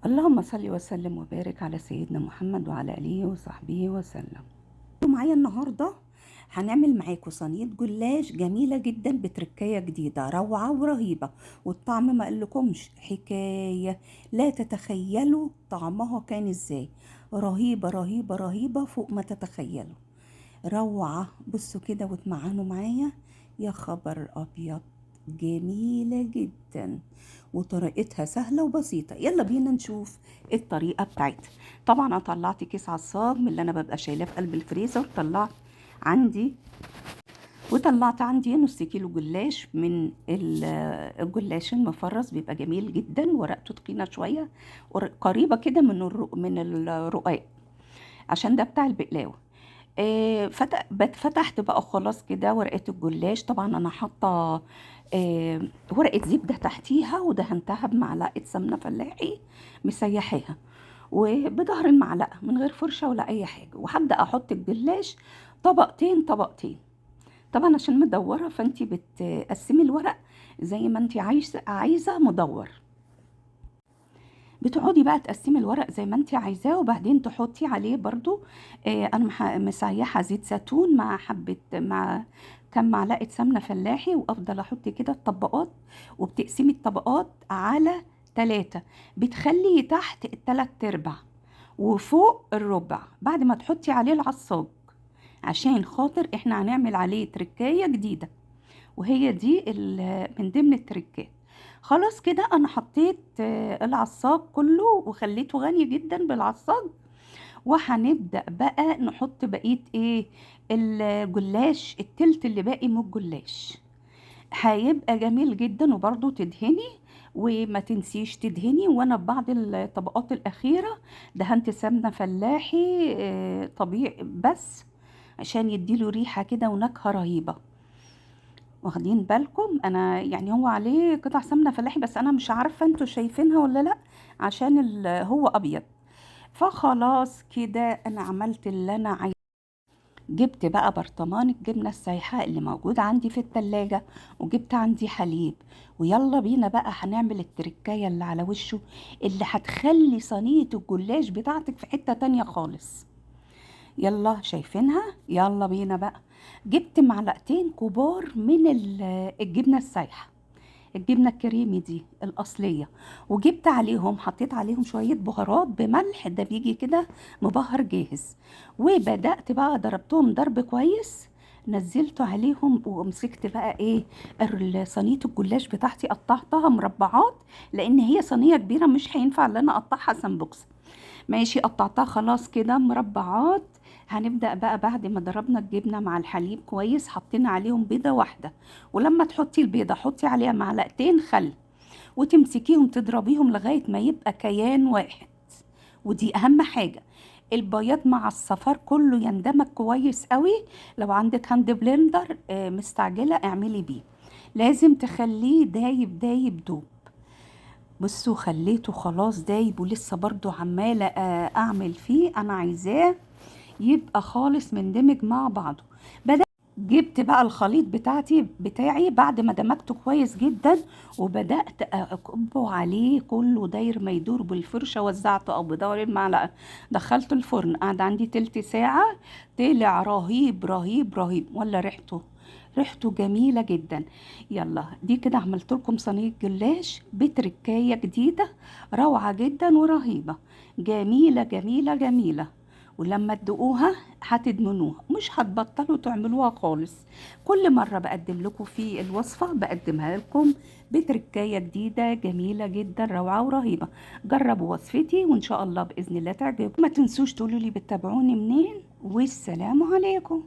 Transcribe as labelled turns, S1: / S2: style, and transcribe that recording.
S1: اللهم صل وسلم وبارك على سيدنا محمد وعلى آله وصحبه وسلم. معايا النهارده هنعمل معاكم صينية جلاش جميلة جدا بتركايه جديدة روعه ورهيبه، والطعم ما اقولكمش حكاية، لا تتخيلوا طعمها كان ازاي، رهيبة رهيبة رهيبة فوق ما تتخيلوا، روعه. بصوا كده واتمعنوا معايا، يا خبر ابيض، جميلة جدا وطريقتها سهلة وبسيطة. يلا بينا نشوف الطريقة بتاعتها. طبعا انا طلعت كيس عصاج من اللي انا ببقى شايلاه في قلب الفريزر، طلعت عندي نص كيلو جلاش من الجلاش المفرز، بيبقى جميل جدا، ورقته تخينة شوية قريبه كده من الرقاق، عشان ده بتاع البقلاوه. فتحت بقى خلاص كده ورقة الجلاش. طبعا انا حاطه ورقة زبدة تحتيها، ودهنتها بمعلقه سمنه فلاحي مسيحاها وبظهر المعلقة من غير فرشه ولا اي حاجة. وهبدا احط الجلاش طبقتين طبقتين، طبعا عشان مدورة فانتي بتقسمي الورق زي ما انتي عايزه مدور. بتقعدي بقى تقسمي الورق زي ما انتي عايزاه، وبعدين تحطي عليه برضو، انا مسيحه زيت زيتون مع حبه، مع كم معلقه سمنه فلاحي، وافضل احط كده الطبقات. وبتقسمي الطبقات على 3، بتخلي تحت التلات ارباع وفوق الربع بعد ما تحطي عليه العصاج، عشان خاطر احنا هنعمل عليه تركايه جديدة، وهي دي من ضمن التركات. خلاص كده انا حطيت العصاج كله وخليته غني جدا بالعصاج. وهنبدأ بقى نحط بقية ايه الجلاش، التلت اللي باقي من الجلاش هيبقى جميل جدا. وبرضو تدهني، وما تنسيش تدهني. وانا في بعض الطبقات الاخيرة دهنت سمنة فلاحي طبيعي بس عشان يديله ريحة كده ونكهة رهيبة. واخدين بالكم انا يعني هو عليه قطع سمنه فلاحي، بس انا مش عارفه انتوا شايفينها ولا لا عشان هو ابيض. فخلاص كده انا عملت اللي انا عايزاه. جبت بقى برطمان الجبنة السايحه اللي موجود عندي في التلاجة، وجبت عندي حليب، ويلا بينا بقى هنعمل التركايه اللي على وشه اللي هتخلي صينية الجلاش بتاعتك في حتة تانية خالص. يلا شايفينها، يلا بينا بقى. جبت معلقتين كبار من الجبنة السايحه، الجبنة الكريمي دي الاصلية، وجبت عليهم، حطيت عليهم شوية بهارات بملح، ده بيجي كده مبهر جاهز. وبدات بقى ضربتهم ضرب كويس، نزلت عليهم ومسكت بقى ايه صينية الجلاش بتاعتي، قطعتها مربعات لان هي صينية كبيرة مش هينفع ان انا اقطعها سمبوكسه. ماشي، قطعتها خلاص كده مربعات. هنبدأ بقى بعد ما ضربنا الجبنة مع الحليب كويس، حطينا عليهم بيضة واحدة، ولما تحطي البيضة حطي عليها معلقتين خل، وتمسكيهم تضربيهم لغاية ما يبقى كيان واحد. ودي أهم حاجة، البياض مع الصفار كله يندمج كويس قوي. لو عندك hand blender مستعجلة اعملي بيه، لازم تخليه دايب دايب دوب. بصوا خليته خلاص دايب، ولسه برضو عمالة اعمل فيه، انا عايزاه يبقى خالص مندمج مع بعضه. بدأت جبت بقى الخليط بتاعي بعد ما دمجته كويس جدا، وبدأت اكبه عليه كله داير ما يدور بالفرشة، وزعته او بدور المعلقة، دخلته الفرن، قعد عندي تلت ساعة، طلع رهيب رهيب رهيب، ولا ريحته جميلة جدا. يلا دي كده عملت لكم صينية جلاش بتركاية جديدة روعة جدا ورهيبة، جميلة جميلة جميلة، ولما تدوقوها هتدمنوها، مش هتبطلوا تعملوها خالص. كل مرة بقدم لكم في الوصفة بقدمها لكم بتركاية جديدة جميلة جدا روعة ورهيبة. جربوا وصفتي وإن شاء الله بإذن الله تعجبكم. ما تنسوش تقولوا لي بتتابعوني منين، والسلام عليكم.